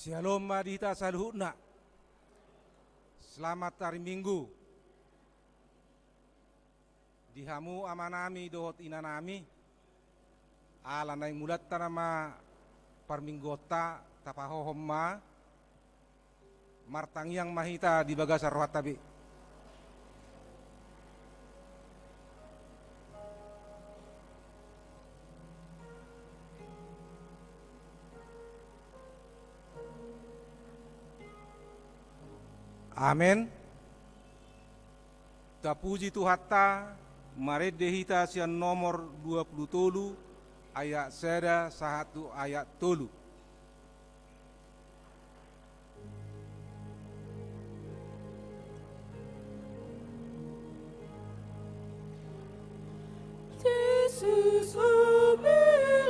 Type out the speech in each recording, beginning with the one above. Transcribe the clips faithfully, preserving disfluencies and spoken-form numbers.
Syalom ma di hita saluhutna. Selamat hari Minggu. Di hamu amanami dohot inanami, ala naeng mulanta nama parmingguonta, tapahohom ma, martangiang ma hita di bagasan rohanta be. Amen. Tapuji Tuhanta, marende hita sian nomor dua pulu tolu, ayat sada sahat tu ayat tolu. Jesus, Herodias,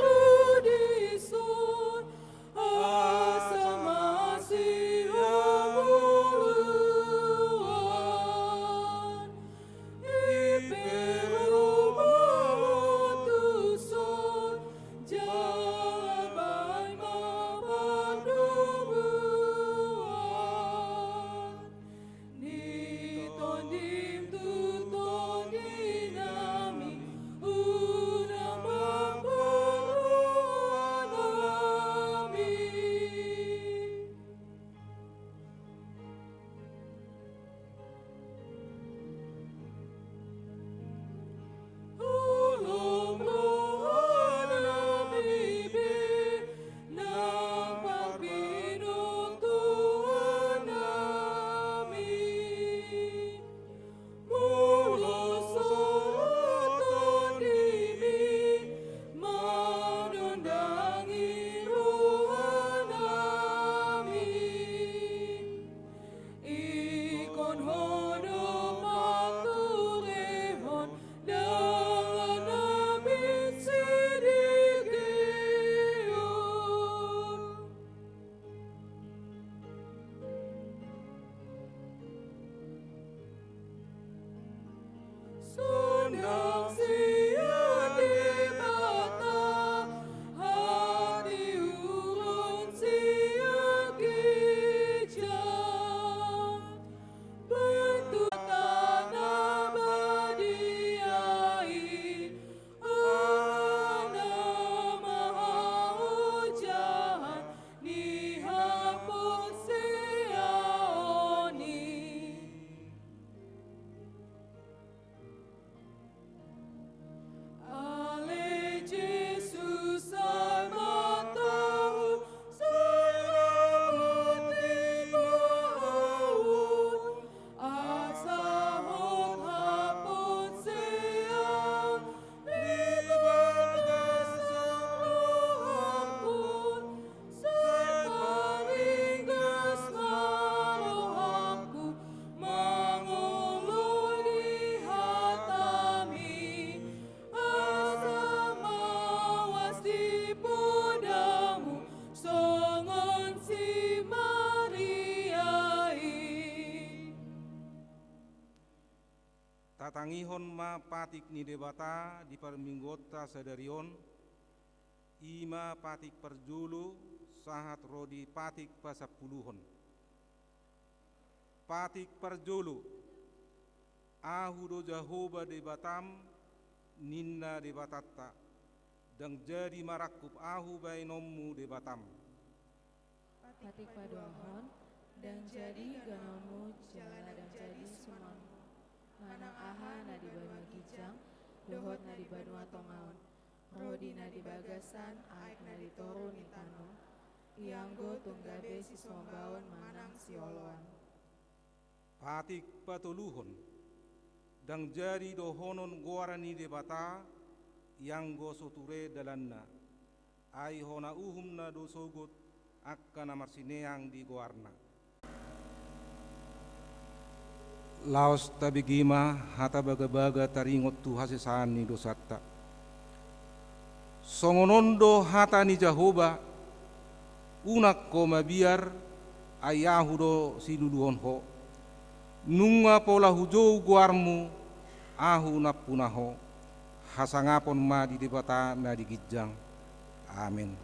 Tatangihon ma patik ni Debata di parmingguonta sadari on, i ma patik parjolo sahat ro di patik pasampuluhon. Patik parjolo. Ahu do Jahowa Debatam, ninna Debatanta, ndang jadi marangkup ahu baenonmu debatam. Patik paduahon. Ndang jadi ganonmu jala ndang jadi sumanmu, manang aha na di banua ginjang dohot na di banua tonga on, ro di na di bagasan aek na di toru ni tano, ianggo tung gabe sisombaon manang sioloan. Patik patoluhon. Ndang jadi dohonon goar ni Debata, ianggo so ture dalanna. Ai hona uhumna do sogot angka na marsineang di goarna. Laos tabege ma hata bagabaga taringot tu hasesaan ni dosanta. Songon on do hata ni Jahowa, unang ho mabiar, ai ahu do siluluhon ho. Nunga pola hujou goarmu, ahu nampuna ho. Hasangapon ma di Debata na di ginjang. Amen.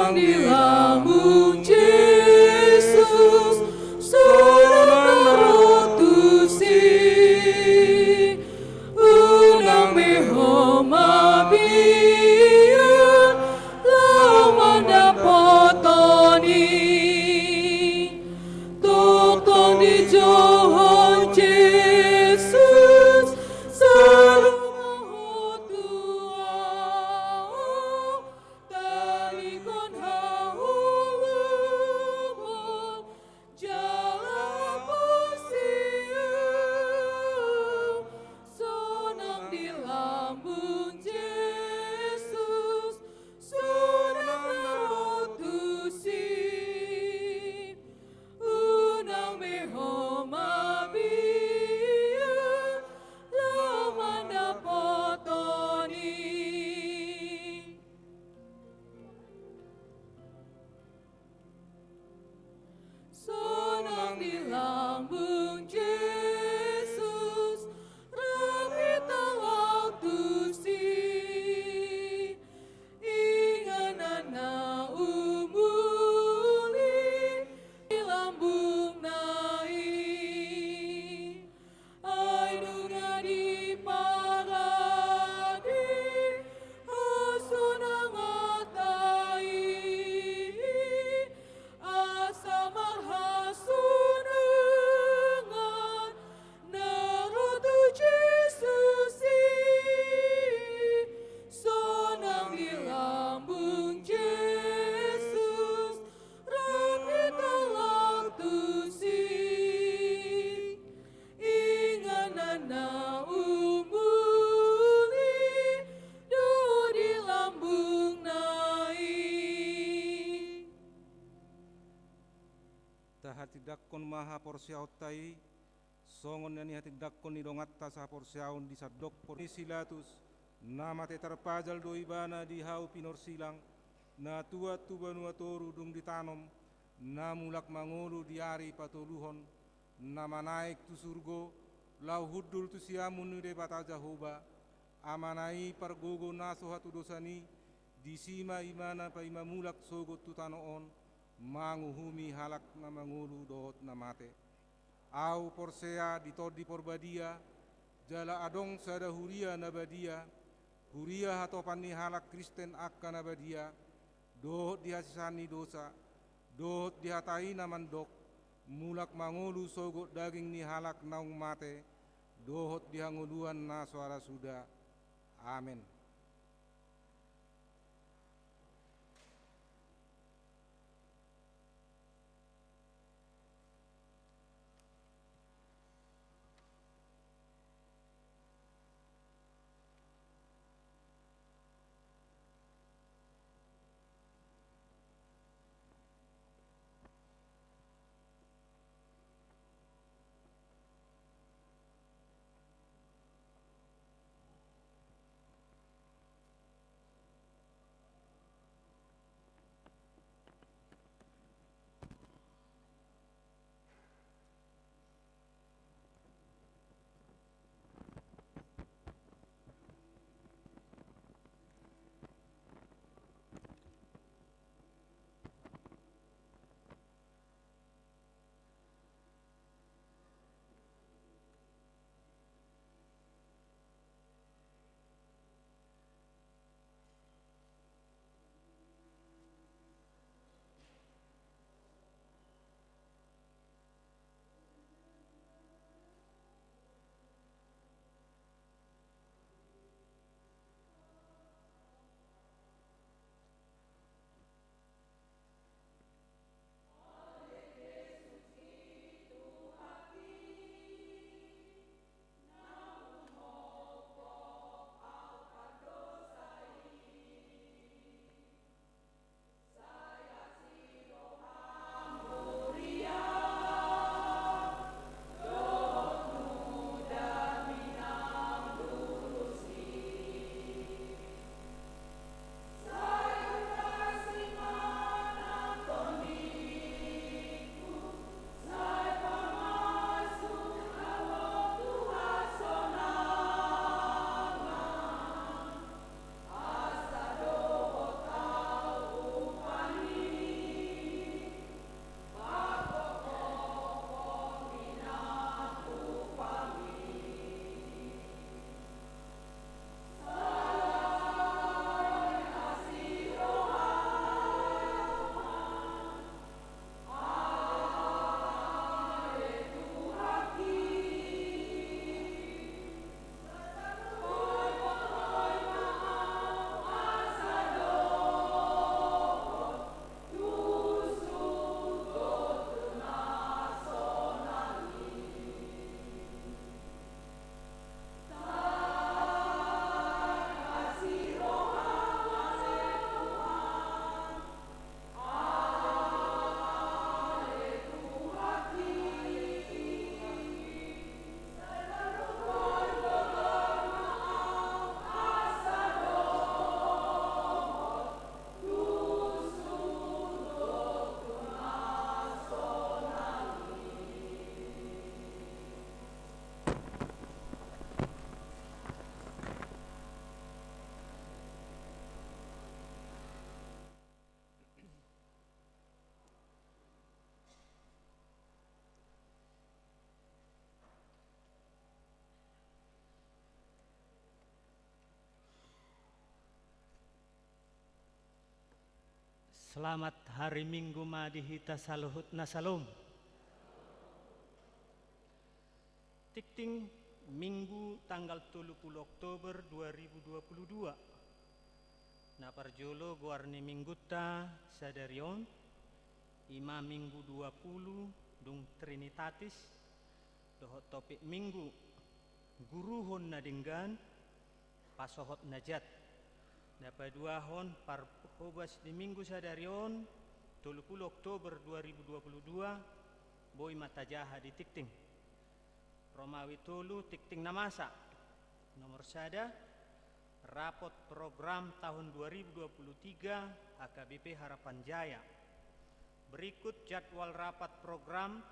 Di lambung Jesus, sonang na ro tusi. Unang be ho mabiar, laho mandapothon i. Tongtong dijou ho Jesus, saur ma ho tu ahu. Talingkon haholomon jala haporseaon, sonang di lambung Jesus, sonang na ro tusi. Unang be ho mabiar, laho mandapothon i. Sonang di lambung Jesus, ro hita laho tusi. Inganan na umuli di lambungna i. Ai nunga diparade hasonangan i, asa marhasonangan na ro tu Jesus i. Sonang di lambung Jesus, ro hita laho tusi. Inganan na umuli do di lambungna i. Tahatindangkon ma haporseaonta i, songon na nihatindangkon ni donganta sahaporseaon di sandok por-, ni si Pilatus, na mate tarpajal do ibana di hau pinorsilang, na tuat tu banua toru dung ditanom, na mulak mangolu di ari patoluhon, na manaek tu surgo, laho hundul tu siamun ni Debata Jahowa, Amana i pargogo na so hatudosan i, disi ma ibana paima mulak sogot tu tano on, manguhumi halak na mangolu dohot na mate. Ahu porsea di Tondi Porbadia, jala adong sada huria na badia, huria hatopan ni halak Kristen angka na badia, dohot di hasesaan ni dosa, dohot di hata i na mandok, mulak mangolu sogot daging ni halak naung mate, dohot di hangoluan na so ara suda. Amen. Selamat hari Minggu ma di hita saluhutna, Salom. Tingting Minggu tanggal tolu pulu Oktober dua ribu dua pulu dua. Na parjolo goar ni Minggunta sadari on, i ma Minggu dua pulu dung Trinitatis, dohot topik Minggu, guruhon na denggan, pasohot na jat. Na paduahon parhobas di Minggu sadari on, tolu pulu Oktober dua ribu dua pulu dua, boi ma tajaha di tingting. Romawi tolu, tingting na masa. Nomor sada, rapot program tahun dua ribu dua puluh tiga H K B P Harapan Jaya. Berikut jadwal rapat program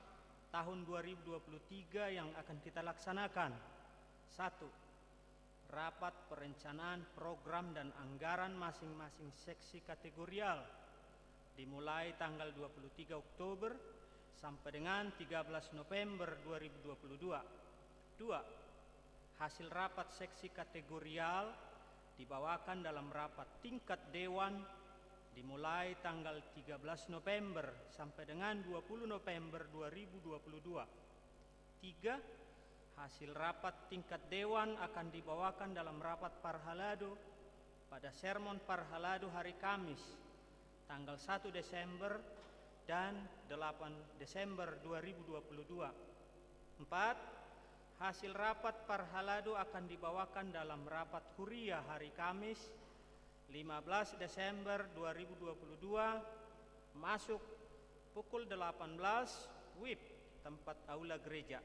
tahun dua ribu dua puluh tiga yang akan kita laksanakan. Satu, rapat perencanaan program dan anggaran masing-masing seksi kategorial, dimulai tanggal dua puluh tiga Oktober sampai dengan tiga belas November dua ribu dua puluh dua. Dua, hasil rapat seksi kategorial dibawakan dalam rapat tingkat dewan, dimulai tanggal tiga belas November sampai dengan dua puluh November dua ribu dua puluh dua. Tiga, hasil rapat tingkat dewan akan dibawakan dalam rapat parhalado pada sermon parhalado hari Kamis, tanggal satu Desember dan delapan Desember dua ribu dua puluh dua. Empat, hasil rapat parhalado akan dibawakan dalam rapat huria hari Kamis, lima belas Desember dua ribu dua puluh dua, masuk pukul delapan belas W I B, tempat aula gereja.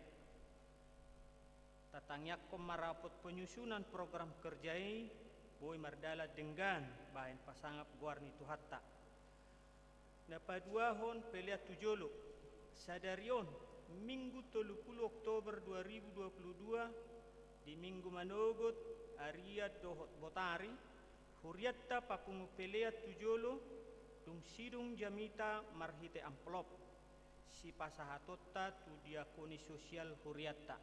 Tatangiangkon ma rapot penyusunan program kerja i boi mardalan denggan bahen pasangap goar ni Tuhanta. Na paduahon pelean tu jolo. Sadari on, Minggu tolu pulu Oktober dua ribu dua puluh dua, di Minggu manogot, arian dohot botari, hurianta papungu pelean tu jolo, dung sidung jamita marhite amplop sipasahatonta tu diakoni sosial hurianta.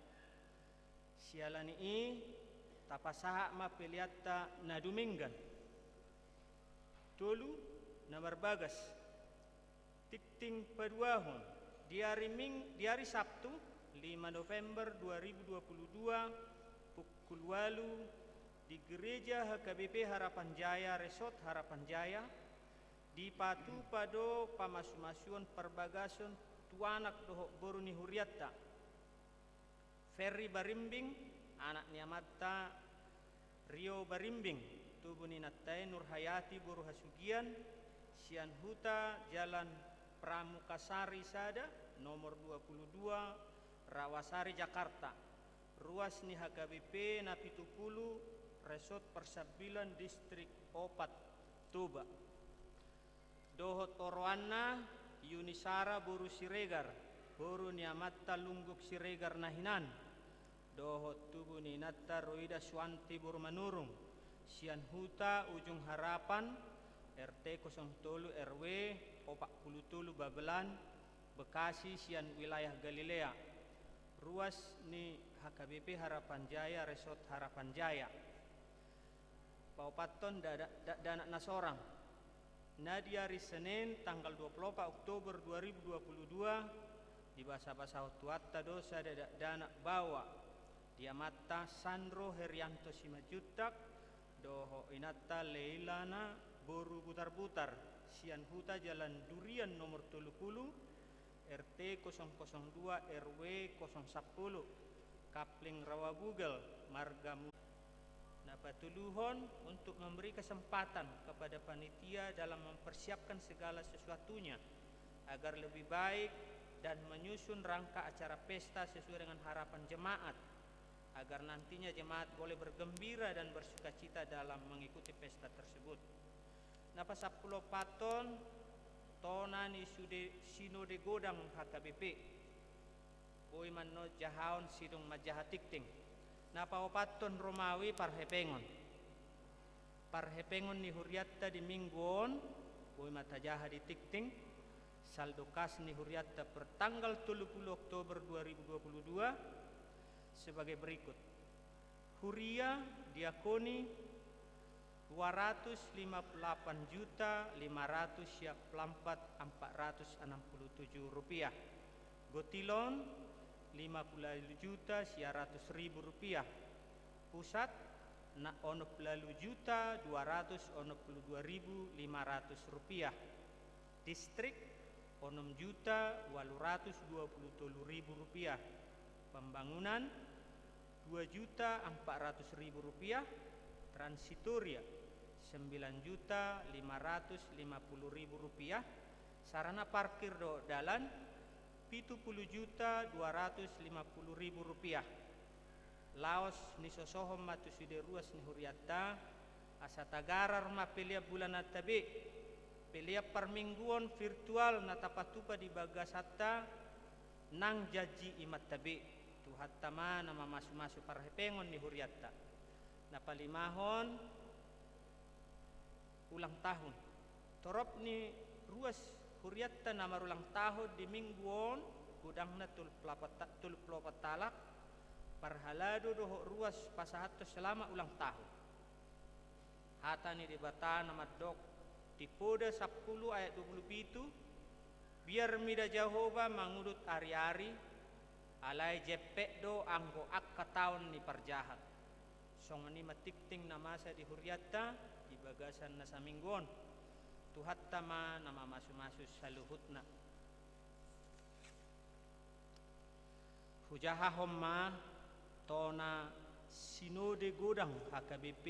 Siala ni i, tapasahat ma peleanta na dumenggan. Tolu, na marbagas. Tingting paduahon, di ari Ming-, di ari Sabtu, lima November dua ribu dua puluh dua, pukul ualu, di Gereja H K B P Harapan Jaya, Resort Harapan Jaya, dipatupa do pamasumasuon parbagason tu anak dohot boru ni hurianta. Ferry Barimbing, anak ni amanta Rio Barimbing, tubu ni inanta i Nurhayati boru Hasugian, sian huta Jalan Pramuka Sari sada, nomor dua pulu dua, Rawasari, Jakarta. Ruas ni H K B P na pitu pulu, Resort Parsambilan, Distrik Opat, Toba. Dohot oroanna, Yuni Sara boru Siregar, boru ni amanta Lungguk Siregar na hinan, dohot tubu ni inanta Roida Suanti boru Manurung, sian huta Ujung Harapan, R T kosong tolu R W opat pulu tolu Babelan, Bekasi, sian wilayah Galilea. Ruas ni H K B P Harapan Jaya, Resort Harapan Jaya. Paopathon, da-, da-, dakdanak na sorang. Na di ari Senin tanggal dua pulu opat Oktober dua ribu dua pulu dua, dibasabasahon Tuhanta do sada dakdanak baoa, di amanta Sandro Herianto Simanjuntak dohot inanta Leilana boru Butarbutar, sian huta Jalan Durian nomor tolu pulu, R T kosong kosong dua R W kosong sampulu, Kapling Rawabugal, marga Mu-, na patoluhon, untuk memberi kesempatan kepada panitia dalam mempersiapkan segala sesuatunya agar lebih baik dan menyusun rangka acara pesta sesuai dengan harapan jemaat, agar nantinya jemaat boleh bergembira dan bersukacita dalam mengikuti pesta tersebut. Na pasampuluopathon, tona ni sude-, sinode godang H K B P. Boi ma annon jahaon sidung manjaha tingting. Na paopathon Romawi parhepengon. Parhepengon ni hurianta di minggu on, boi ma tajaha di tingting, saldo kas ni hurianta per tanggal tolu pulu Oktober dua ribu dua puluh dua, sebagai berikut. Huria diakoni dua ratus lima puluh delapan juta lima ratus sia puluh empat empat ratus enam puluh tujuh rupiah. Gotilon, lima puluh juta sia ratus ribu rupiah. Pusat, na onom puluh juta dua ratus onom puluh dua ribu lima ratus rupiah. Distrik, onom juta walu ratus dua puluh tolu ribu rupiah. Pembangunan, dua juta empat ratus ribu rupiah. Transitoria, sembilan juta lima ratus lima puluh ribu rupiah. Sarana parkir dohot dalan, pitu puluh juta dua ratus lima puluh ribu rupiah. Laos nisosohon ma tu sude ruas ni hurianta, asa tagarar ma pelean bulananta be, pelean parmingguon virtual na tapatupa di bagasanta, nang janji imanta be. Tuhanta ma na mamasumasu parhepengon ni hurianta. Na palimahon, ulang tahun. Torop ni ruas hurianta na marulang tahun di minggu on, godangna tolu pulu opat ta-, tolu pulu opat halak, parhalado dohot ruas pasahathon selama ulang tahun. Hata ni Debata na mandok di Poda sampulu ayat dua pulu pitu, biar mida Jahowa mangudut ariari, alai jempek do anggo angka taon ni parjahat. Songon i ma tingting na masa di hurianta di bagasan na saminggu on. Tuhanta ma na mamasumasu saluhutna. Hujahahon ma tona sinode godang H K B P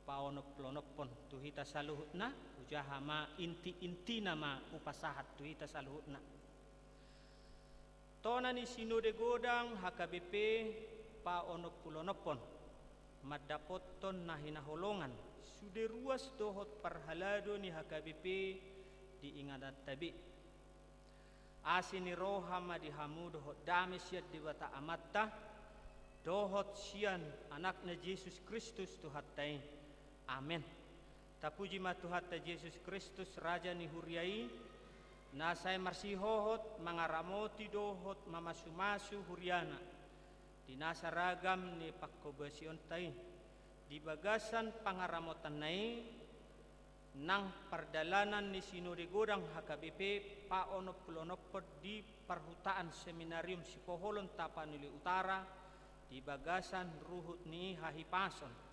paonompulonompon tu hita saluhutna, hujaha ma inti-intina ma hupasahat tu hita saluhutna. Tona ni sinode godang H K B P paonompulonompon, mandapothon na hinaholongan sude ruas dohot parhalado ni H K B P di ingananta be. Asi ni roha ma di hamu dohot dame sian Debata Amanta, dohot sian Anakna Jesus Kristus Tuhanta i. Amen. Tapuji ma Tuhanta Jesus Kristus, Raja ni huria i, na sai marsihohot mangaramoti dohot mamasumasu huriana di nasa ragam ni pangkobasionta i. Di bagasan pangaramotanna i, nang pardalanan ni sinode godang H K B P paonompulonompon di parhutaan Seminarium Sipoholon Tapanuli Utara, di bagasan ruhut ni hahipason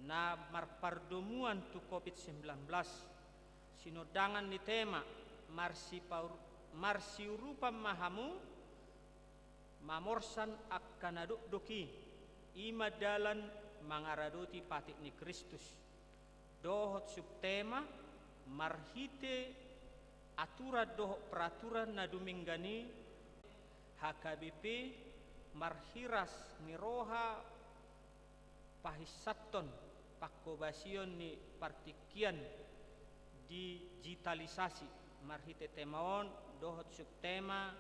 na marpardomuan tu covid sembilan belas, sinondangan ni tema marsipaur-, marsiurupan ma hamu, mamorsan angka na dokdok i, i ma dalan mangaradoti patik ni Kristus. Dohot subtema, marhite aturan dohot peraturan na dumenggan i, H K B P marhiras ni roha pahinsathon pangkobasion ni partingkian digitalisasi. Marhite tema on dohot subtema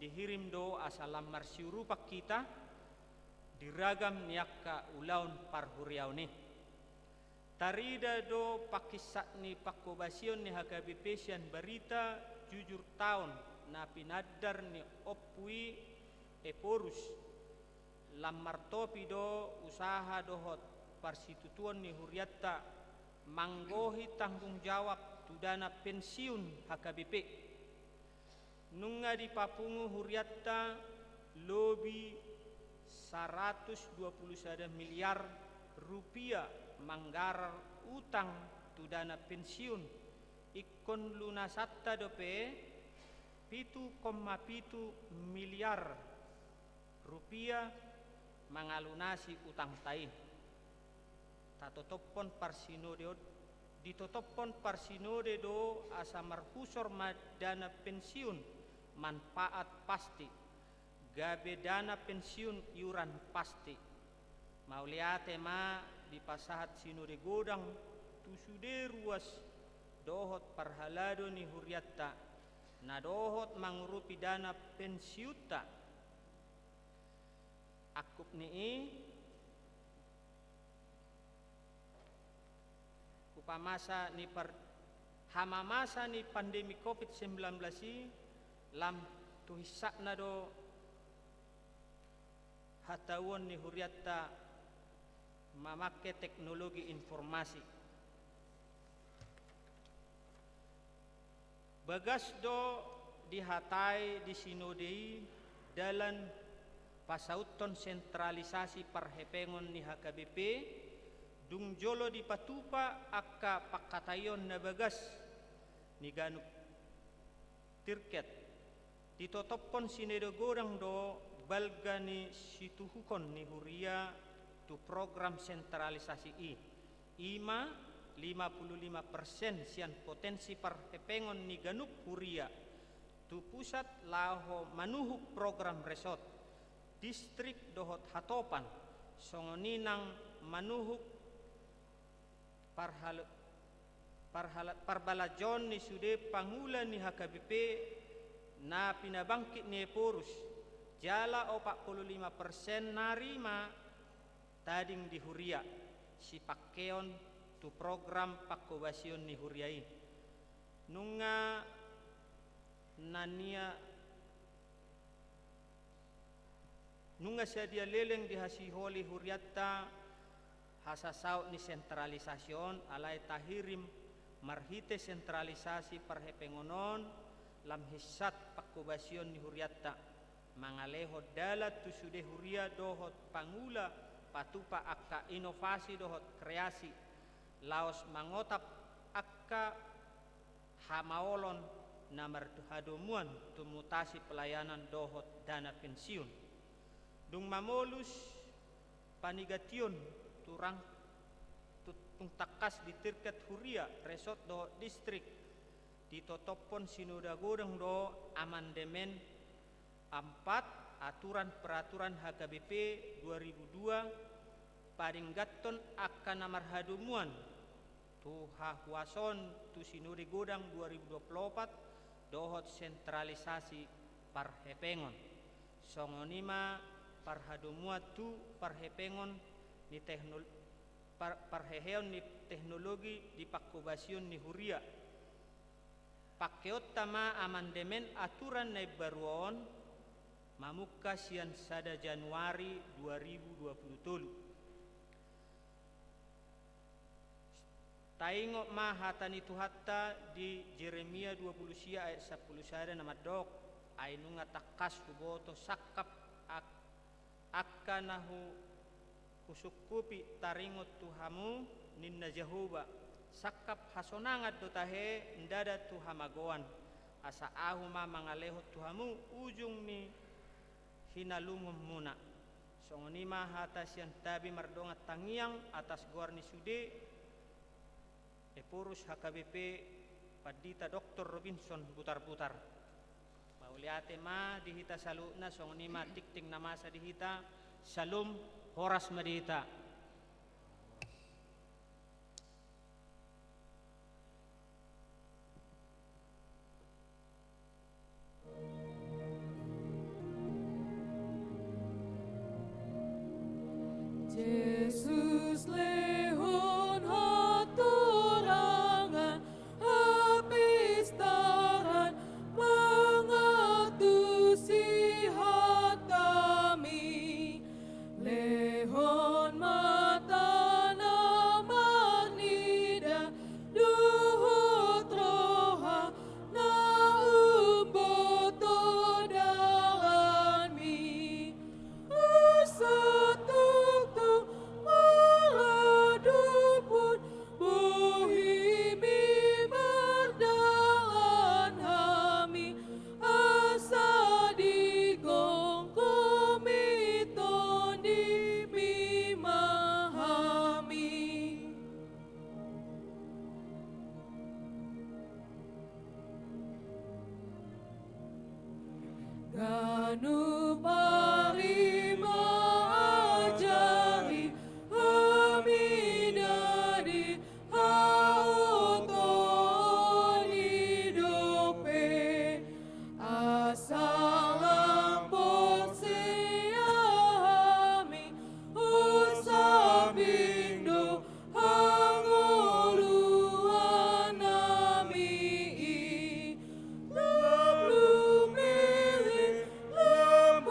dihirim do asa lam marsiurupan hita di ragam ni angka ulaon parhuriaon i. Tarida do panghinsat ni pangkobasion ni H K B P sian barita jujur taon na pinandar ni ompu i Ephorus. Lam martopi do usaha dohot parsitutuon ni hurianta manggohi tanggung jawab tu dana pensiun H K B P. Nunga dipapungu hurianta lobi saratus dua pulu sada miliar rupia manggarar utang tu dana pensiun, ingkon lunasanta dope pitu koma pitu miliar rupia mangalunasi utangta i. Tatotophon parsinode on, ditotophon parsinode do asa marhusor ma dana pensiun manfaat pasti, gabe dana pensiun iuran pasti. Mauliate ma dipasahat sinode godang tu sude ruas dohot parhalado ni hurianta na dohot mangurupi dana pensiunta. Angkup ni i, upamasa ni par-, hamamasa ni pandemi covid sembilan belas i, lam tu hinsatna do hatauon ni hurianta mamangke teknologi informasi. Bagas do dihatai di sinode i dalan pasauthon sentralisasi parhepengon ni H K B P, dung jolo dipatupa angka panghataion na bagas ni ganup tirket. Ditotophon sinode godang do balga ni situhukhon ni huria tu program sentralisasi i. I ma lima pulu lima persen sian potensi parhepengon ni ganup huria tu pusat laho manuhuk program resort, distrik dohot hatopan, songon i nang manuhuk parhal-, parhala-, parbalanjoon ni sude pangula ni H K B P na pinabangkit ni Ephorus, jala opat pulu lima persen nari ma tading di huria, sipangkeon tu program pangkobasion ni huria i. Nunga nania Nunga sadia leleng dihasiholi hurianta hasasaut ni sentralisasi on, alai tahirim marhite sentralisasi parhepengon on lam hinsat pangkobasion ni hurianta, mangalehon dalan tu sude huria dohot pangula patupa angka inovasi dohot kreasi, laos mangotap angka hamaolon na marhadomuan tu mutasi pelayanan dohot dana pensiun. Dung mamolus panigation tu rang, tu, tung tangkas di tirket huria, resort dohot distrik, ditotophon sinode godang do amandemen empat aturan peraturan H K B P dua ribu dua, padengganhon angka na marhadomuan tu hahuason tu sinode godang dua ribu dua pulu opat dohot sentralisasi parhepengon. Songon i ma parhadomuan tu parhepengon ni teknol-, par-, parheheon ni teknologi di pangkobasion ni huria. Pangkeonta ma amandemen aturan na imbaru on mamungka sian sada Januari dua ribu dua pulu tolu. Taingot ma hata ni Tuhanta di Jeremia dua pulu sia ayat sampulu sada na mandok, ai nunga tangkas huboto sangkap ak-, angka na hu-, husungkupi taringot tu hamu, ninna Jahowa, sangkap hasonangan do tahe ndada tu hamagoan, asa ahu ma mangalehon tu hamu ujung ni hinalungonmuna. Songon i ma hata sian tabi mardongan tangiang atas goar ni sude, Ephorus H K B P, Pandita Doktor Robinson Butarbutar. Mauliate ma di hita saluhutna, songon i ma tingting na masa di hita. Syalom, horas ma di hita. Jesus, lehon hatorangan, hapistaran, mangantusi hatami. Lehon mata na marnida dohot roha na umboto dalanmi. Asa tongtong maradophon bohimi mardalan hami, asa digomgomi tondimi ma hami. Ganup ari ma ajari hami na di haotoon i dope, asa lam porsea hami, husambing do hangoluan nami i. Lam lumeleng, lam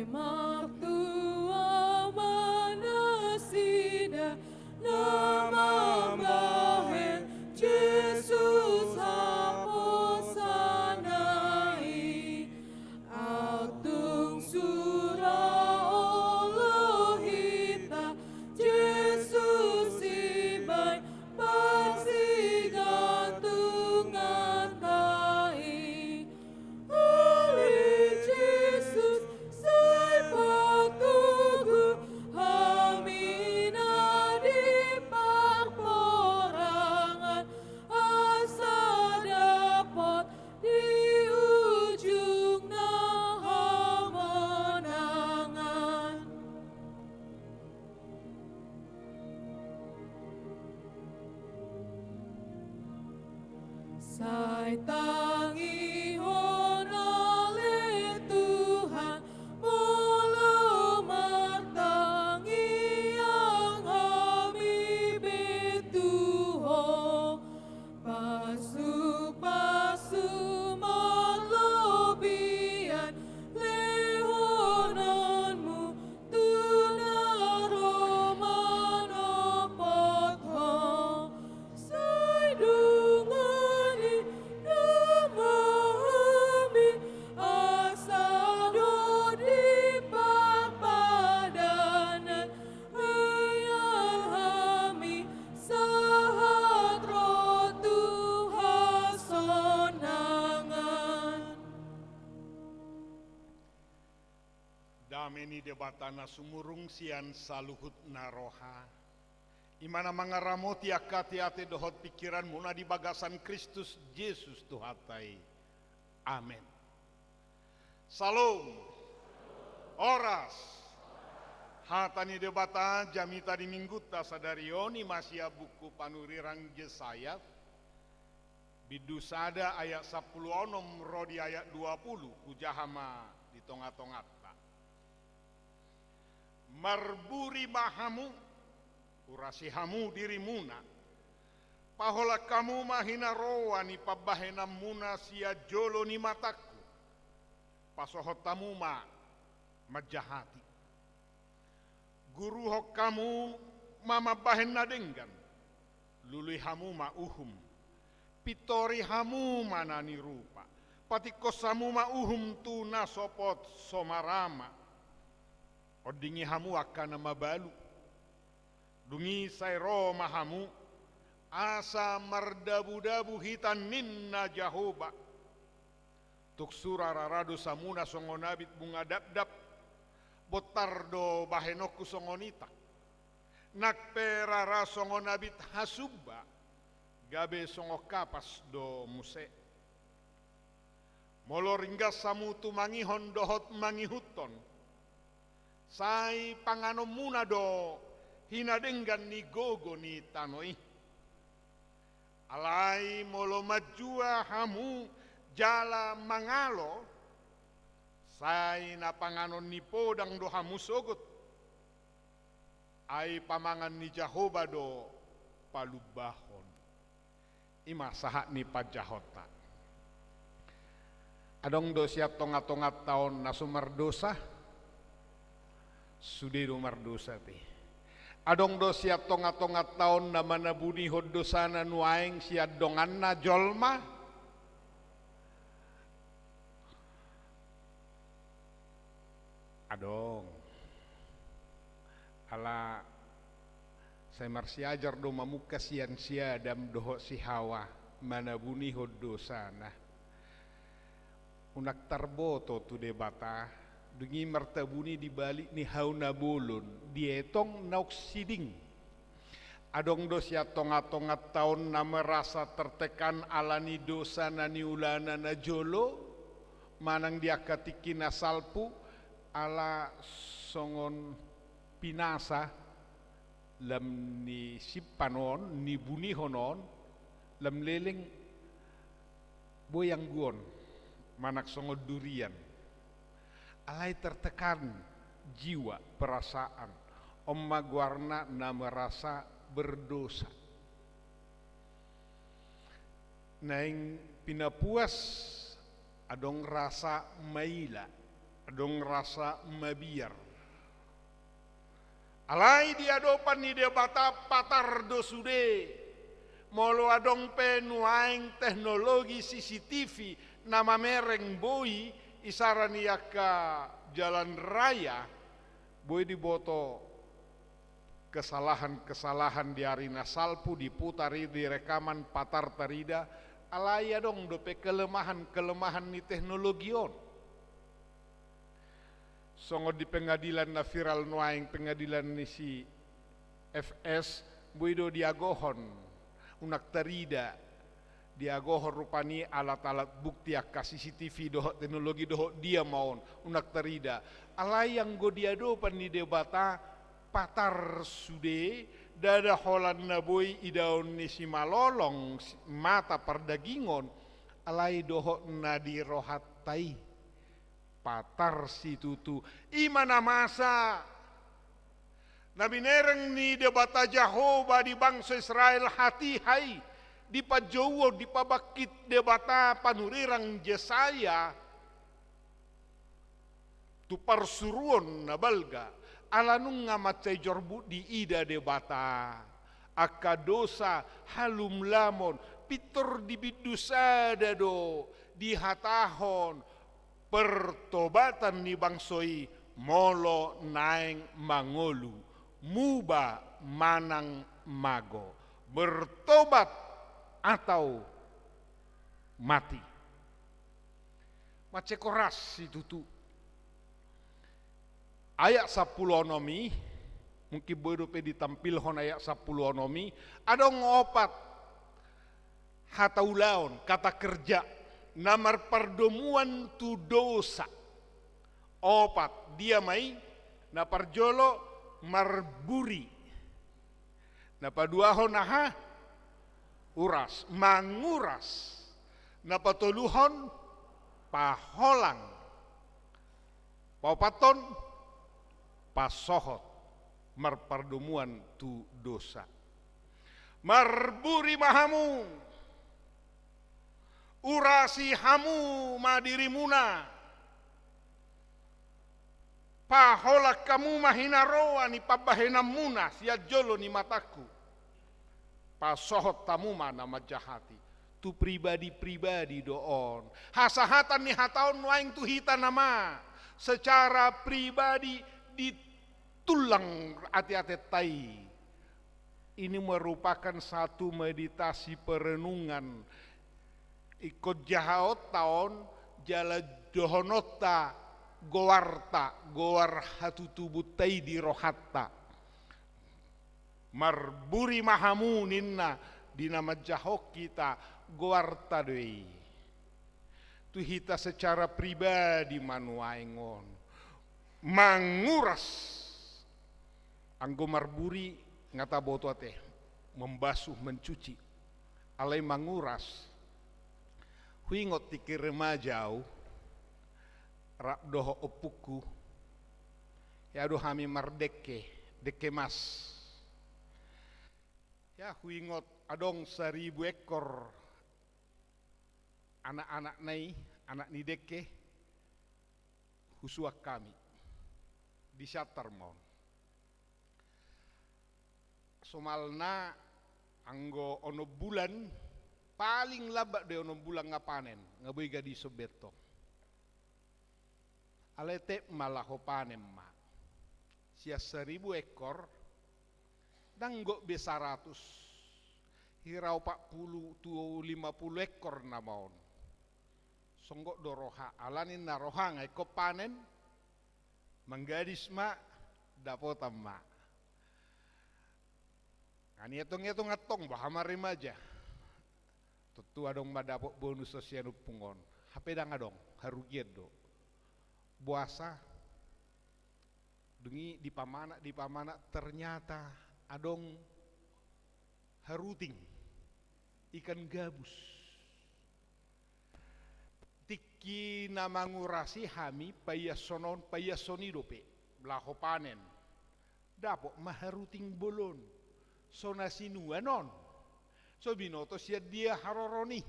Martua ma nasida na mambahen Jesus haposanna i. Atung sura olo hita Jesus i baen parsigantunganta i. Ale Jesus, sai patogu hami na di parporangan, asa dapot di ujungna hamonangan. Sai tangihon ale Tuhan, molo martangiang hami be tu Ho. Pasupasu marlobian lehononmu tu na ro manopot Ho. Sai dongani nama hami asa dohot di parpadanan, ia hami sahat ro tu hasonangan. Dame ni Debata na sumurung sian saluhutna roha, i ma na mangaramoti angka ateate dohot pingkiranmuna di bagasan Kristus Jesus Tuhanta i. Amen. Salom. Horas. Hata ni Debata jamita di Minggunta sadari on i ma sian buku panurirang Jesayas, bindu sada ayat sampulu onom ro di ayat dua pulu, hujaha ma di tongatonganta. Marburi ma hamu, urasi hamu dirimuna, paholang hamu ma hinaroan ni pambahenanmuna sian jolo ni matangku, pasohot hamu ma manjahati. Guruhon hamu ma mambahen na denggan, lului hamu ma uhum, pintori hamu ma na nirupa, patingkos hamu ma uhum tu na sopot so marama, ondingi hamu angka na mabalu. Dung i sai ro ma hamu, asa mardabudabu hita ninna Jahowa. Tung sura rara dosamuna songon abit bunga dapdap, bontar do bahenonku songon itak. Nang pe rara songon abit hasumba, gabe songon kapas do muse. Molo ringgas hamu tumangihon dohot mangihuthon, sai panganonmuna do hinadenggan ni gogo ni tano i. Alai molo manjua hamu jala mangalo, sai na panganon ni podang do hamu sogot. Ai pamangan ni Jahowa do palumbahon. I ma sahat ni panjahonta. Adong do sian tongatonganta on na so mardosa? Sude do mardosa pe. Adong do sian tongatonganta on na manabunihon dosana nuaeng sian donganna jolma? Adong. Ala sai marsiajar do mamungka sian si Adam dohot si Hawa manabunihon dosana. Unang tarboto tu Debata, dung i martabuni di balik ni hau na bolon, dietong naung siding. Adong do sian tongatonganta on na merasa tertekan ala ni dosa na niulana na jolo, manang di angka tingki na salpu, ala songon pinasa, lam ni simpan on, nibunihon on, lam leleng boi angguon, manang songon durian. Alai tertekan jiwa, perasaan. On ma goarna na merasa berdosa. Naeng pinapuas adong rasa maila. Adong rasa mabiar. Alai di adopan ni Debata patar do sude. Molo adong pe nuaeng teknologi C C T V na mamereng boi isara ni angka jalan raya, boi diboto kesalahan-kesalahan di ari na salpu, diputar i, direkaman, patar tarida. Alai adong dope kelemahan-kelemahan ni teknologi on. Songon di pengadilan na viral nuaeng, pengadilan ni si F S, boi do diagohon, unang tarida, diagohon rupani alat-alat bukti angka C C T V dohot teknologi dohot dia ma on, unang tarida. Alai anggo di adopan ni Debata patar sude, ndada holan na boi idaon ni simalolong, si-, mata pardagingon, alai dohot na di rohanta i patar situtu. I ma na masa na binereng ni Debata Jahowa di bangso Israel hatiha i, di panjouon, dipabangkit Debata panurirang Jesaya tu parsuruon na balga, ala nunga mansai jorbut diida Debata angka dosa halumlamon, pintor di bindu sada do dihatahon pertobatan ni bangso i molo naeng mangolu, muba manang mago, bertobat atau mati. Mansai horas situtu. Ayat sampulu onom i, mungkin boi dope ditampilhon ayat sampulu onom i, adong opat hata ulaon, kata kerja, na marpardomuan tu dosa. Opat, dia ma i? Na parjolo marburi. Na paduahon aha? Uras, manguras. Na patoluhon paholang. Paopathon pasohot, marpardomuan tu dosa. Marburi ma hamu, urasi hamu ma dirimuna, paholang hamu ma hinaroan ni pambahenanmuna sian jolo ni matangku. Pasohot hamu ma na manjahati. Tu pribadi-pribadi do on. Hasahatan ni hata on nuaeng tu hita nama secara pribadi di tullang ate-atenta i. Ini merupakan satu meditasi perenungan. Ingkon jahaonta on jala dohononta goarta, goar hatutubunta i di rohanta. Marburi ma hamu ninna di na manjahahon hita, goarta do i. Tu hita secara pribadi ma nuaeng on. Manguras. Anggo marburi nga taboto ate, membasuh, mencuci. Alai manguras. Huingot tingki remaja au, rap dohot ompungku, hea do hami mardengke, dengke mas. Hea huingot adong saribu ekor anak-anakna i, anak ni dengke, husuan hami. Di Siantar ma on. Somalna anggo onom bulan, paling lambat do i onom bulan nga panen, nga boi gadis on be antong. Alai tep ma laho panen ma. Sian saribu ekor, ndang gok be saratus. Hira opat pulu tu lima pulu ekor nama on. Songgok do roha, ala ninna roha nga ingkon panen, manggadis ma, dapotan ma. Nga nietong-etong antong boha ma remaja. Tontu adong ma dapot bonus sian ompung on. Hape ndang adong, harugian do. Boasa, dung i dipamanak, dipamanak, ternyata adong haruting, ikan gabus. Tingki na mangurasi hami paiashon on, paiashon i dope laho panen. Dapot ma haruting bolon. So na sinuan on. So binoto sian dia haroron i.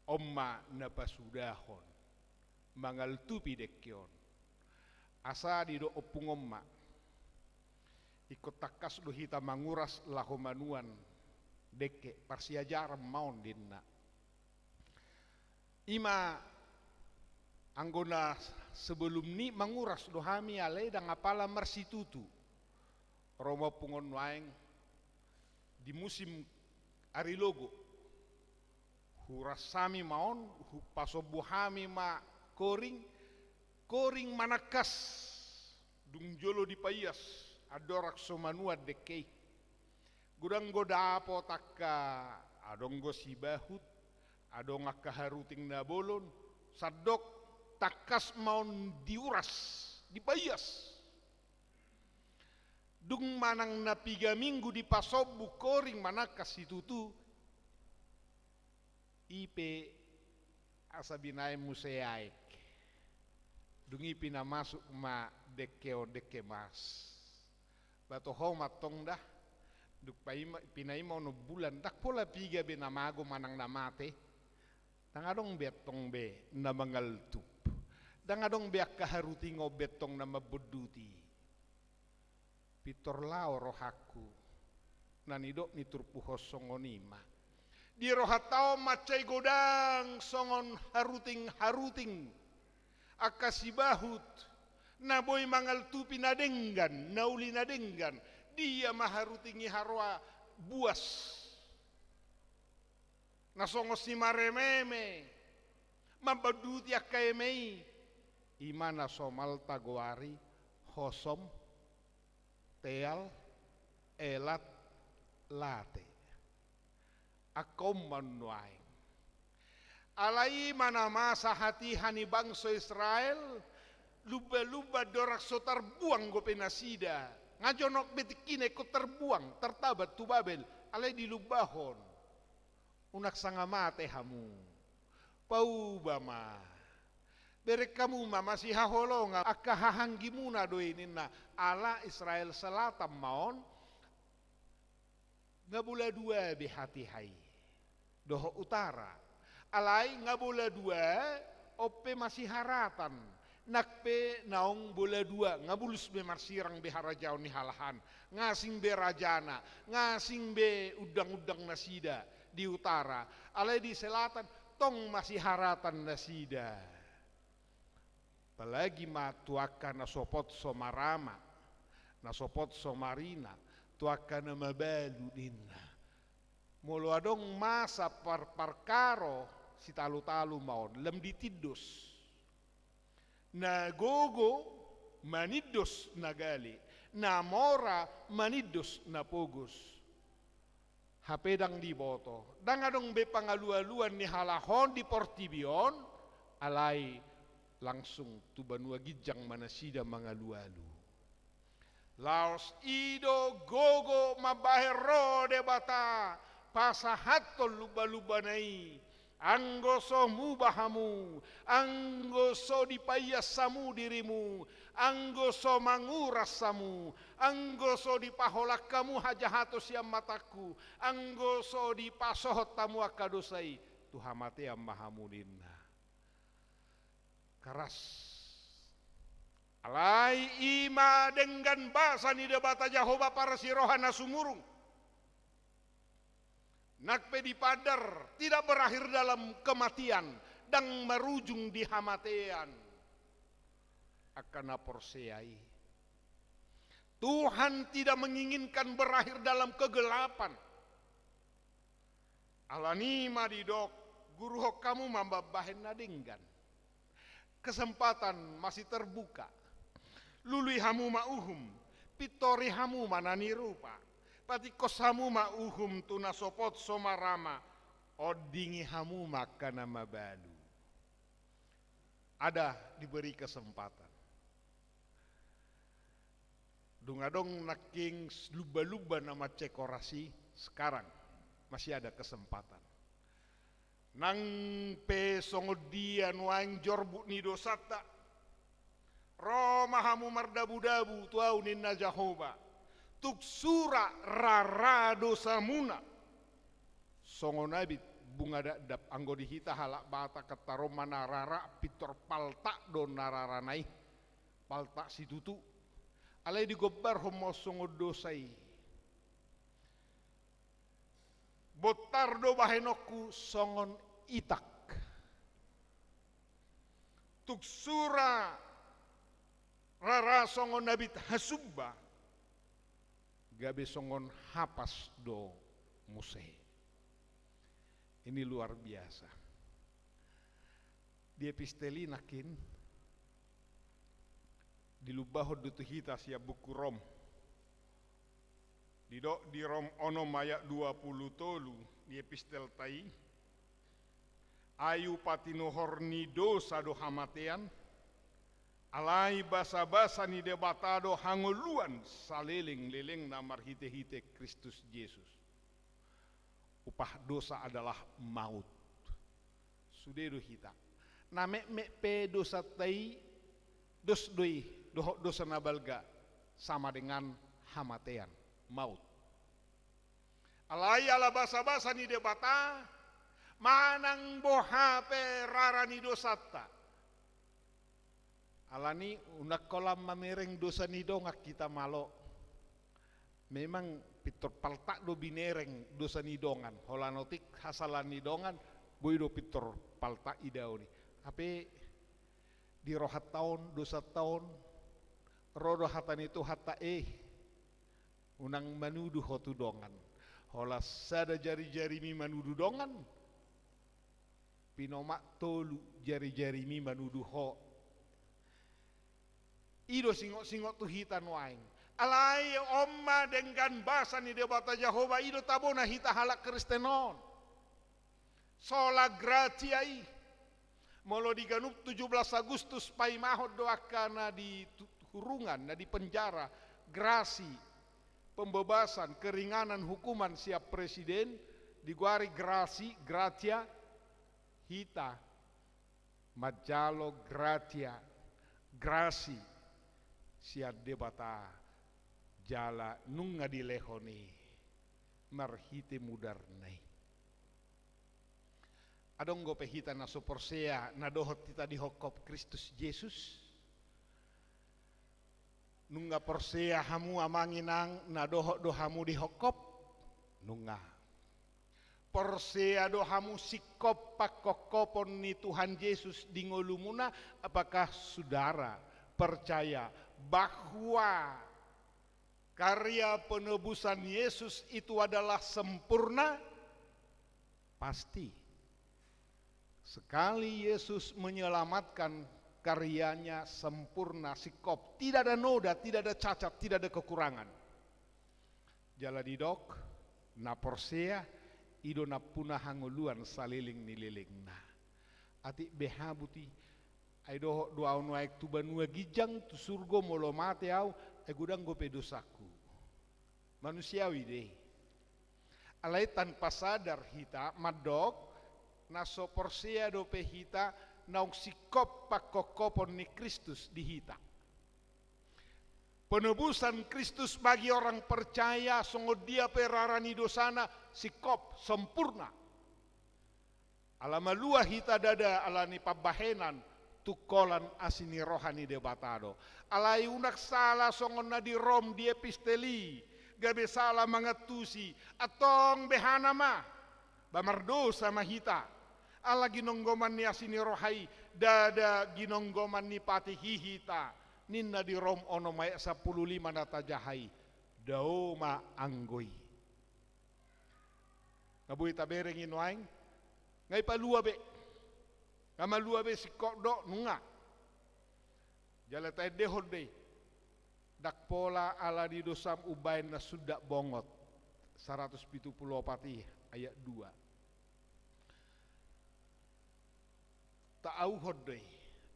On ma na pasudahon. mangaltupi dengke on. Asa didok ompung on ma, ingkon tangkas do hita manguras laho manuan dengke, parsiajaran ma on ninna. Ima anggo na sebelum ni manguras do hami, alai ndang apala marsitutu. Ro ma ompung on nuaeng di musim ari logo. Huuras hami ma on, hupasombu hami ma koring, koring manangkas, dung jolo dipaias andorang so manuan dengke i. Godang do dapot angka, adong do sibahut, adong angka haruting na bolon, sandok tangkas ma on diuras, dipaias. Dung manang na piga minggu dipasombu koring manangkas situtu, i pe asa binaen muse aek. Dung i pinamasuk ma dengke on, dengke mas. Ba toho ma antong da, dung paima, pinaima onom bulan, ndang pola piga be na mago manang na mate. Ndang adong be antong be na mangaltup. Ndang adong be angka haruting on be antong na mambonduti. Pintor laho rohangku, na nidok ni turpuk on songon i ma. Di rohanta on mansai godang songon haruting-haruting, angka sibahut, na boi mangaltupi na denggan, na uli na denggan. Dia ma haruting i haroa buas. Na songon simarememe, mambonduti angka eme i, i ma na somal tagoari hosom, teal, elat, late. Angka on ma nuaeng. Alai i ma na masa hatiha ni bangso Israel, lumba-lumba andorang so tarbuang dope nasida. Nga jonok be tingkina ingkon tarbuang, tartaban tu Babel, alai dilumbahon. Unang sanga mate hamu. Pauba ma. Bereng hamu ma masihaholongan, angka hahaanggimuna do i ninna, ala Israel Selatan ma on, nga bola dua be hatiha i dohot utara. Alai nga bola dua, on pe masiharatan. Nang pe naung bola dua, nga bulus be marsirang be harajaon ni halahan. Nga asing be rajana, nga asing be undang-undang nasida di utara. Alai di selatan, tong masiharatan nasida. Apalagi ma tu angka na sopot so marama, na sopot so marina, tu angka na mabalu ninna. Molo adong masa par-, parkaro, sitalu-talu ma on, lam ditindos. Na gogo manindos na gale, na mora manindos na pogos. Hape ndang diboto, ndang adong be pangalualuan ni halak on di portibi on, alai langsung tu banua ginjang ma nasida mangalualu. Laos i do gogo mambahen ro Debata pasahathon lumba-lumbana i. Anggo so muba hamu, anggo so dipaias hamu dirimu, anggo so manguras hamu, anggo so dipaholang hamu hajahaton sian matangku, anggo so dipasohot hamu angka dosa i, tu hamatean ma hamu ninna. Keras. Alai i ma denggan basa ni Debata Jahowa parasi roha na sumurung. Nang pe dipandar, tidak berakhir dalam kematian, ndang marujung di hamatean. Angka na porsea i. Tuhan tidak menginginkan berakhir dalam kegelapan. Alani i ma didok, guruhon hamu ma mambahen na denggan. Kesempatan masih terbuka. Lului hamu ma uhum, pintori hamu ma na nirupa. Patingkos hamu ma uhum tu na sopot so marama, ondingi hamu ma angka na mabalu. Ada diberi kesempatan. Dung adong nangkin lumba-lumba na mansai keras i, sekarang masih ada kesempatan. Nang pe songon dia nuaeng jorbut ni dosanta, ro ma hamu mardabu-dabu tu Ahu ninna Jahowa, tung sura rara dosamuna. Songon abit Pungu adat dap anggo di hita halak Batak, ketaroma na rara, pintor paltak do na rara na i. Paltak situtu. Alai digombarhon ma songon dosa i. Bontar do bahenonku songon itak. Tung sura rara songon abit hasumba, gabe songon hapas do muse. Ini luar biasa. Di epistel i nangkin, dilumbahon do tu hita sian buku Rom. Didok di Rom onom ayat dua pulu tolu di epistelta i, ai upa tinuhor ni dosa do hamatean, alai basabasa ni Debata do hangoluan saleleng-lelengna marhite-hite Kristus Jesus. Upah dosa adalah maut. Sude do hita. Na metmet pe dosanta i, dos do i, dohot dosa na balga, sama dengan hamatean, maut. Alai ala basabasa ni Debata, manang boha pe rara ni dosanta. Alani unang holan mamereng dosa ni dongan hita, malo. Memang pintor paltak do binereng dosa ni dongan, holan otik hasalahan ni dongan, boi do pintor paltak idaon i. Hape di rohanta on, dosanta on, ro do hata ni Tuhanta, eh, unang manudu ho tu dongan. Holan sada jari-jarimi manudu dongan, pinomak tolu jari-jarimi manudu ho. I do singot-singot tu hita nuaeng. Alai on ma denggan basa ni Debata Jahowa, i do tabona hita halak Kristen on. Sola gratia i. Molo di ganup tujuh belas Agustus paimahon do angka na di tu-, hurungan, na di penjara, grasi, pembebasan, keringanan hukuman sian presiden, digoari grasi, gratia, hita manjalo gratia, grasi sian Debata jala nunga dilehon i marhite mudarna i. Adong dope hita na so porsea na dohot hita dihophop Kristus Jesus? Nunga porsea hamu amang inang na dohot do hamu dihophop? Nunga. Porsea do hamu singkop panghophopon ni Tuhan Jesus di ngolumuna? Apakah saudara percaya bahwa karya penebusan Yesus itu adalah sempurna? Pasti. Sekali Yesus menyelamatkan, karyanya sempurna, singkop. Tidak ada noda, tidak ada cacat, tidak ada kekurangan. Jala didok, na porsea, i do nampuna hangoluan saleleng ni lelengna. Atik beha buti, ai dohot do ahu nuaeng tu banua ginjang, tu surgo molo mate ahu, ai godang dope dosangku. Manusiawi do i. Alai tanpa sadar hita mandok, na so porsea dope hita naung singkop panghophopon ni Kristus di hita. Penebusan Kristus bagi orang percaya, songon dia pe rara ni dosana, singkop, sempurna. Ala malua hita ndada ala ni pambahenan, tungkolan asi ni roha ni Debata do. Alai unang sala songon na di Rom di epistel i, gabe sala mangantusi, antong behana ma, ba mardosa ma hita. Ala ginonggoman ni asi ni roha i, ndada ginonggoman ni patik i hita. Ninna di Rom onom ayat sampulu lima na tajaha i, dao ma anggo i. Nga boi tabereng i nuaeng, nga ipalua be. Nga malua be singkop do, nunga. Jala taendehon do i. Ndang pola ala ni dosam umbahen na sun ndang bongot. Saratus pitu pulu opat i, ayat dua. Taauhon do i.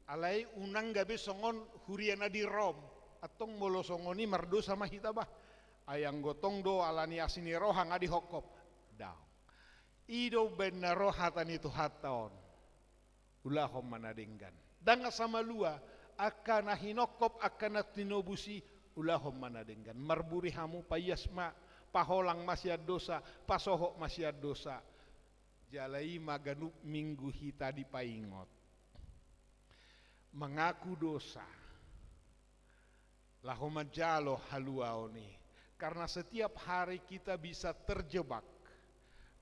Alai unang gabe songon huria na di Rom. Antong molo songon i mardosa ma hita bah. Ai anggo tong do ala ni asi ni roha nga dihophop. Daong. I do umbahen na ro hata ni Tuhanta on. Ulahon ma na denggan. Ndang asa malua, angka na hinophop, angka na tinobus i, ulahon ma na denggan. Marburi hamu, paias ma, paholang ma sian dosa, pasohot ma sian dosa. Jala i ma ganup minggu hita dipaingot. Mangaku dosa. Laho manjalo haluaon i. Karena setiap hari kita bisa terjebak.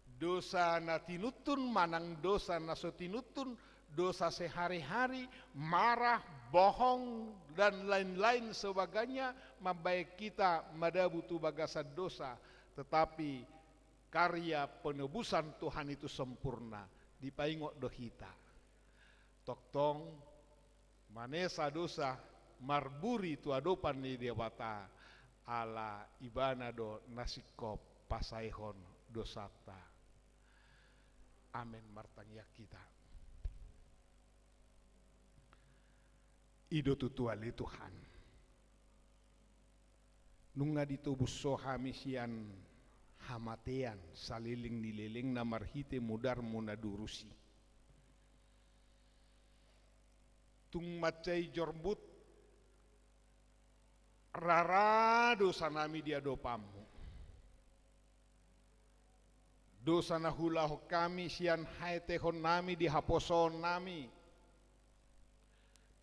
Dosa na tinuntun manang dosa na so tinuntun, dosa sehari-hari, marah, bohong, dan lain-lain sebagainya, mambaen kita madabu tu bagasan dosa. Tetapi karya penebusan Tuhan itu sempurna, dipaingot do hita. Tongtong, manesa dosa, marburi tu adopan ni Debata, ala Ibana do na singkop pasaehon dosanta. Amen. Martangiang hita. I do tutu ale Tuhan. Nunga ditobus Ho hami sian hamatean saleleng ni lelengna marhite mudar-Mu na durus i. Tung mansai jorbut rara dosanami di adopan-Mu. Dosa na huulahon hami sian haetehonnami di haposoonnami.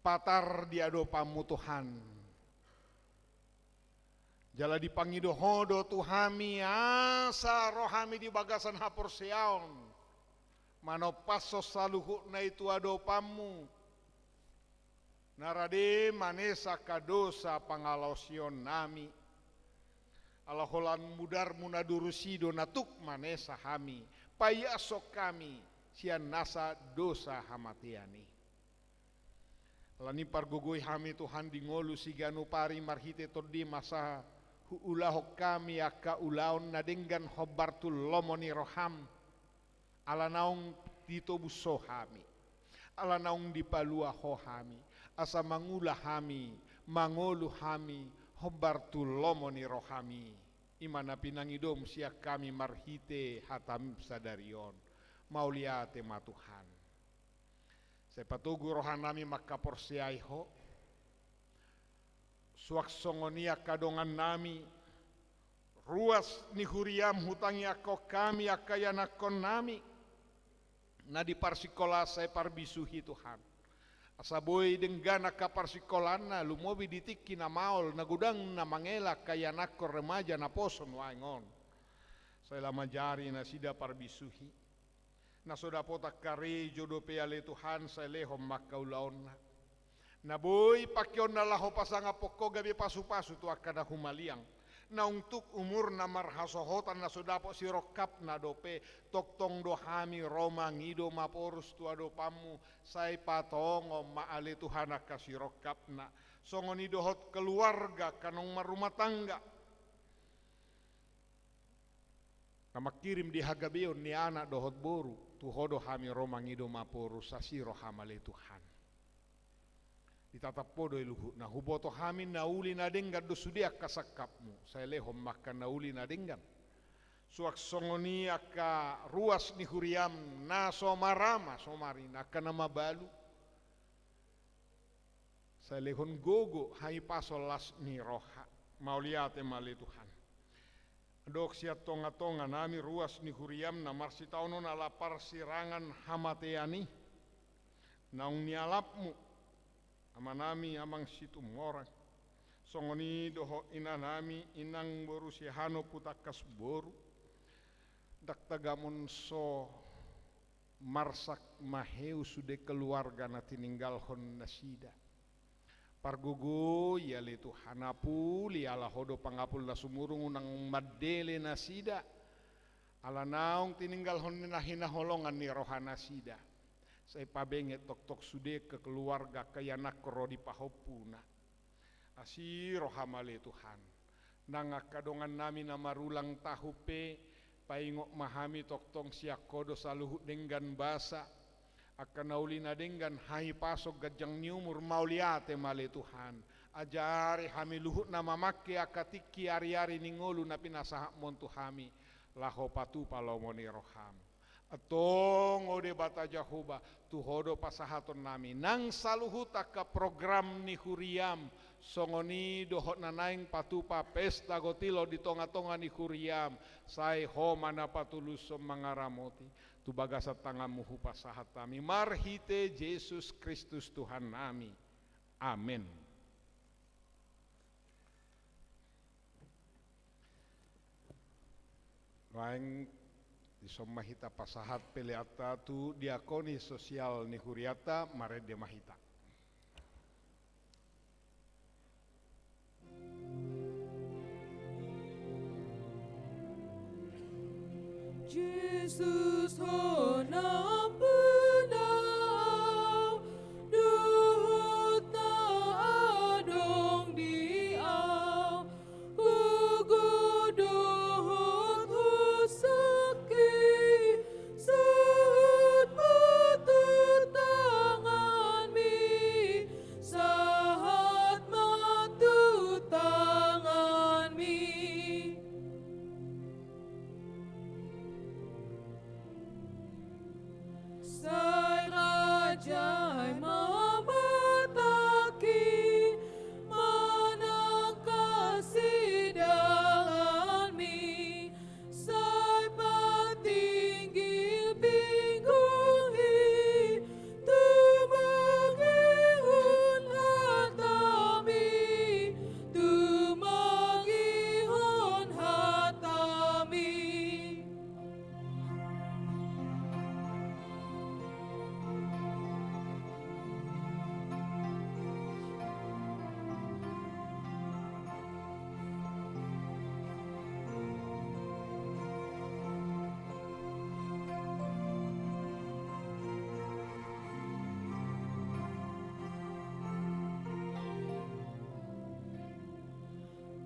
Patar di adopan-Mu Tuhan. Jala dipangido Ho do tu hami asa ro hami di bagasan haporseaon. Manompashon saluhutna i tu adopan-Mu. Na rade manesa angka dosa pangalaosionnami. Ala holan mudar-Mu na durus i do na tuk manesa hami. Paiashon hami sian nasa dosa hamatean i. Ala ni i pargogoi hami Tuhan di ngolu siganup ari marhite Tondi-Mu asa huulahon hami angka ulaon na denggan hombar tu lomo ni roham. Ala naung ditobus Ho hami. Ala naung dipalua Ho hami. Asa mangula hami, mangolu hami, hombar tu lomo ni roham i. I ma na pinangidoM sian hami marhite hataM sadari on. Mauliate ma Tuhan. Sai patogu rohanami mangkaporseai Ho. Suang songon i angka dongannami, ruas ni huriaM hutangiangkon hami angka ianakkonnami na di parsikolaan sai parbisuhi Tuhan. Asa boi denggan angka parsikolanna, lumobi di tingki na maol, na godang na mangela angka ianakkon remaja naposo nuaeng on. Sai lam manjari nasida parbisuhi. Na so dapotan karejo dope ale Tuhan, sai lehon ma angka ulaonna. Na boi pangkeonna laho pasangaphon Ho gabe pasupasu tu angka na humaliang. Naung tuk umurna marhasohotan na so dapot sirongkapna dope, tongtong do hami ro mangido maporus tu adopanMu, sai patongon ma ale Tuhan angka sirongkapna. Songon i dohot keluarga angka naung marrumah tangga. Na mangkirim di hagabeon ni anak dohot boru, tu Ho do hami ro mangido maporus, asi rohaM ale Tuhan. Ditatap Ho do i luhutna, huboto hami na uli na denggan do sude angka sangkapMu, sai lehon ma angka na uli na denggan. Suang songon i angka ruas ni huriaM, na so marama, so marina, angka na mabalu. Sai lehon gogo, hahipason, las ni roha. Mauliate ma ale Tuhan. Dok sian tongatonganami ruas ni huriaM na marsitaonon ala parsirangan hamatean i. Naung nialapMu, amanami Amang Situmorang. Songon i dohot inanami, inang boru Siahaan Ompu Tangkas boru. Ndang tagamon so marsak maheu sude keluarga na tininggalhon nasida. Pargogoi ale Tuhan, apuli ala Ho do pangapul na sumurung, unang mandele nasida. Ala naung tininggalhon ni na hinaholongan ni roha nasida. Sai pabenget tongtong sude angka keluarga, angka ianakkon ro di pahompuna. Asi rohaM ale Tuhan. Nang angka dongannami na marulang tahun pe, paingot ma hami tongtong sian Ho do saluhut denggan basa. Angka na uli na denggan, hahipason, ganjang ni umur, mauliate ma ale Tuhan. Ajari hami luhutna mamangke angka tingki ariari ni ngolu na pinasahatMu on tu hami. Laho patupa lomo ni rohaM. Antong, o Debata Jahowa, tu Ho do pasahatonnami nang saluhut angka program ni huriaM, songon i dohot na naeng patupa pesta gotilon di tongatonga ni huriaM. Sai Ho ma na patulushon mangaramoti. Tu bagasan tanganMu hupasahat hami marhite Jesus Kristus Tuhannami. Amen. Nuaeng, dison ma hita pasahat peleanta tu diakoni sosial ni hurianta, marende ma hita. Jesus, Ho nampuna au, dohot na adong di au, gogo dohot husangki, sahat ma tu tanganMi, sahat ma tu tanganMi. Sai rajai ma matangki, manangkasi dalanMi, sai patinggil pinggulhi, tumangihon hataMi, tumangihon hataMi.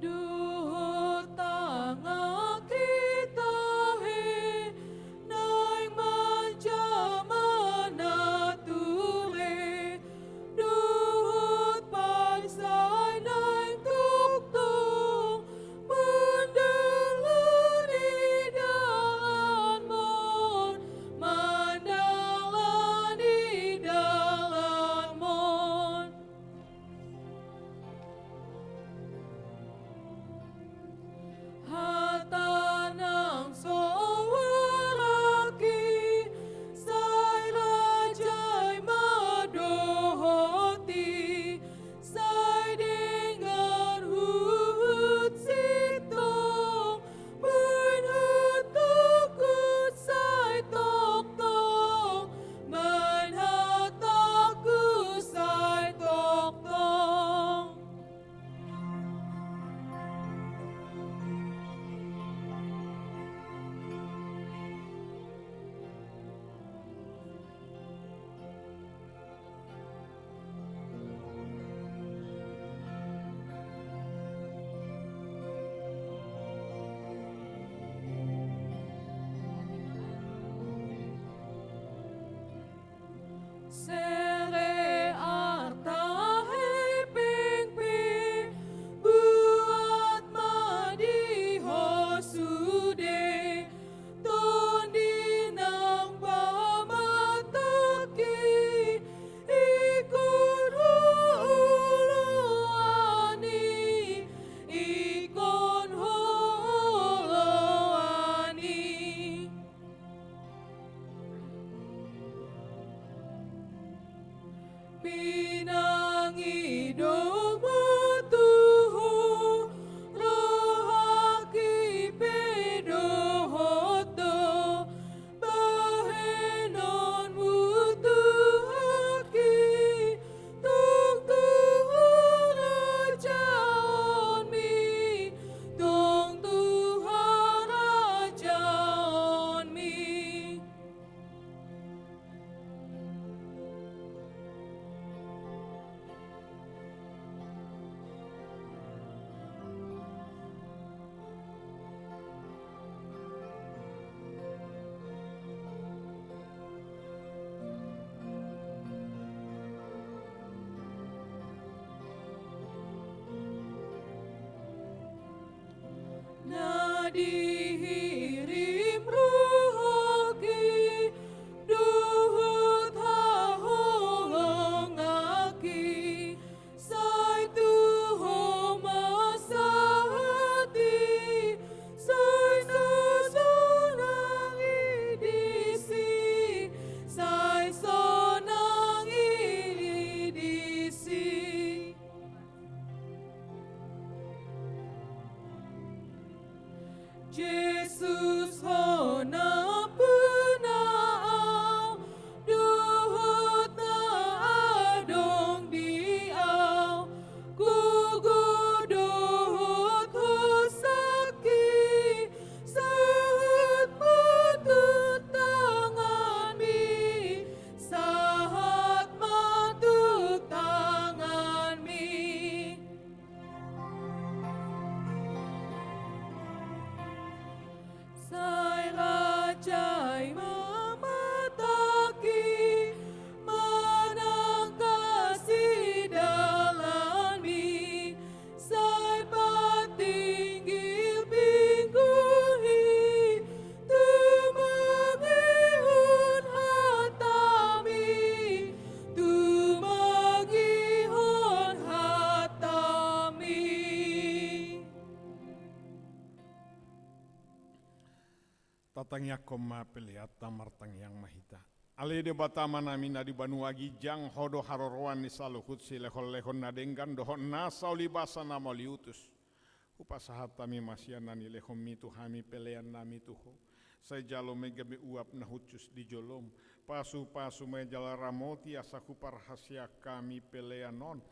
Dohot tangan hita he, naeng manjama na ture, dohot pansai naeng tongtong, mandalani dalanMon, mandalani dalanMon. Hata nang so huaraki, sai rajai ma dohot i, sai denggan huhut sintong, baen hatangku sai tongtong, baen hatangku sai tongtong. Sere arta hepeng pe, buat ma di ho sude, tondi nang pamatangki, ingkon ho oloan i, ingkon ho oloan i. Pinangido ma tu ho, rohangki pe dohot do, bahenonmu tu hami, tung tu harajaonmi, tung tu harajaonmi. Na dihirim rohangki Jesus, ho nampuna au, dohot na adong di au, gogo dohot hosangki, sahat ma tu tanganmi, sahat ma tu tanganmi. Sai rajai ma matangki, manangkasi dalanmi, sai patinggil pingguhi, tumangihon hatami, tumangihon hatami. Tatangiangkon ma peleanta, martangiang ma hita. Ale Debata Amanami na di banua ginjang, Ho do haroroan ni saluhut silehonlehon na denggan dohot nasa ulibasa na mauliutus. Hupasahat hami ma sian na nilehonmi tu hami peleannami tu Ho. Sai jalo ma i gabe uap na hushus di jolom, pasupasu ma i jala ramoti asa huparhaseang hami pelean on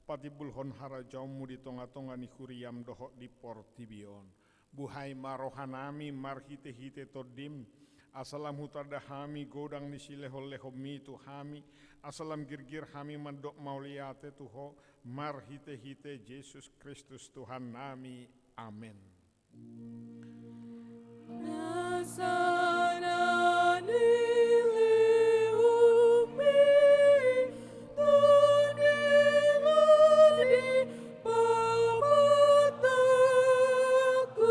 patimbulhon harajaonmu di tongatonga ni huriam dohot di portibi on. Buhai ma rohanami marhitehite Tondim, asa lam hutanda hami godang ni silehonlehonmi tu hami, asa lam girgir hami mandok mauliate tu Ho, marhitehite Jesus Kristus Tuhannami. Amen. Nasa na nilehonmi, Tondim, di pamatangku,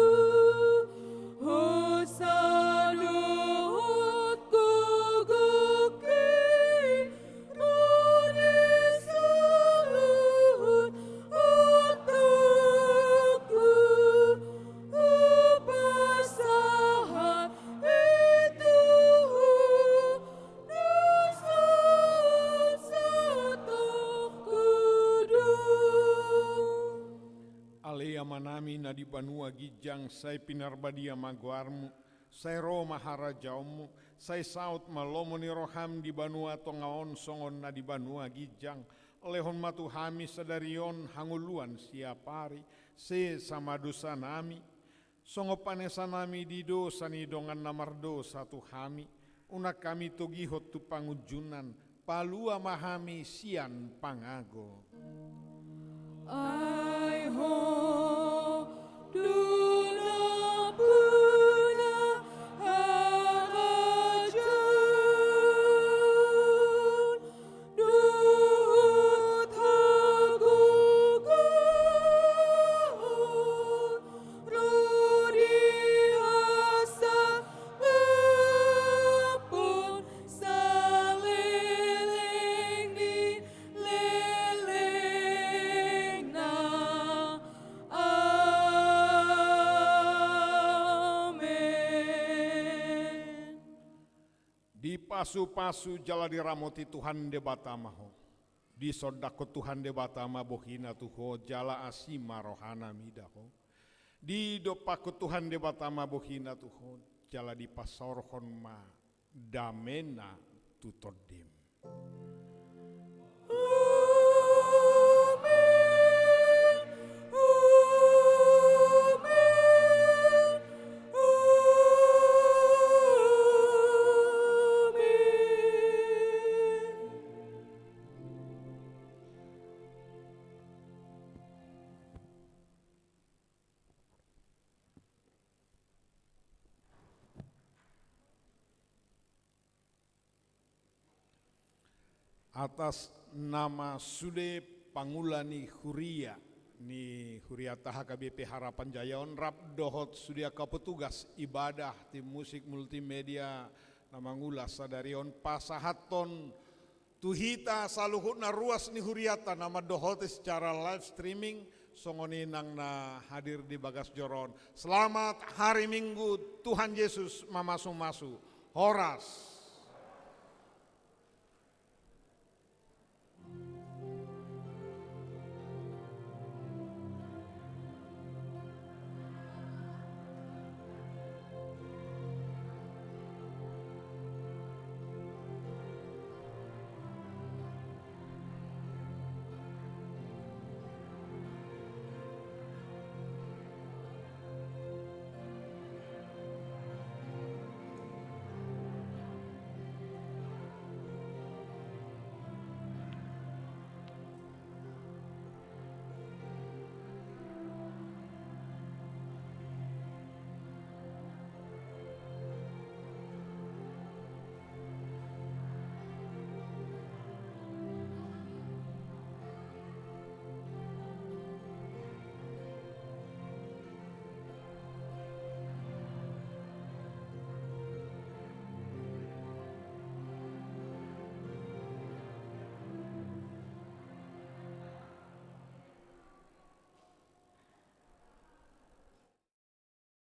hosa dohot gogongki, ro di saluhut atangku, hupasahat i tu Ho, na sahat satongkin do. Ale Amanami na di banua ginjang, sai pinarbadia ma goarmu, sai ro ma harajaonmu, sai saut ma lomo ni roham di banua tonga on songon na di banua ginjang. Lehon ma tu hami sadari on hangoluan siapari, sesa ma dosanami, songon panesanami di dosa ni dongan na mardosa tu hami, unang hami togihon tu pangunjunan, palua ma hami sian pangago. Ai Ho do nampuna harajaon dohot hagogoon, ro di hasangapon saleleng ni lelengna. Amen. Dipasupasu jala diramoti Tuhan Debata ma ho. Disondangkon Tuhan Debata ma bohina tu ho, jala asi ma rohana mida ho. Didompakkon Tuhan Debata ma bohina tu ho, jala dipasaorhon ma damena tu tondim. Amen. Amen. Amen. Atas nama sude pangula ni huria, ni huriata H K B P Harapan Jaya on, rap dohot sude angka petugas ibadah, tim musik, multimedia, na mangula sadari on, pasahathon tu hita saluhutna ruas ni huriata na mandohoti secara live streaming, songon i nang na hadir di bagas joro on. Selamat hari Minggu, Tuhan Yesus mamasumasu. Horas.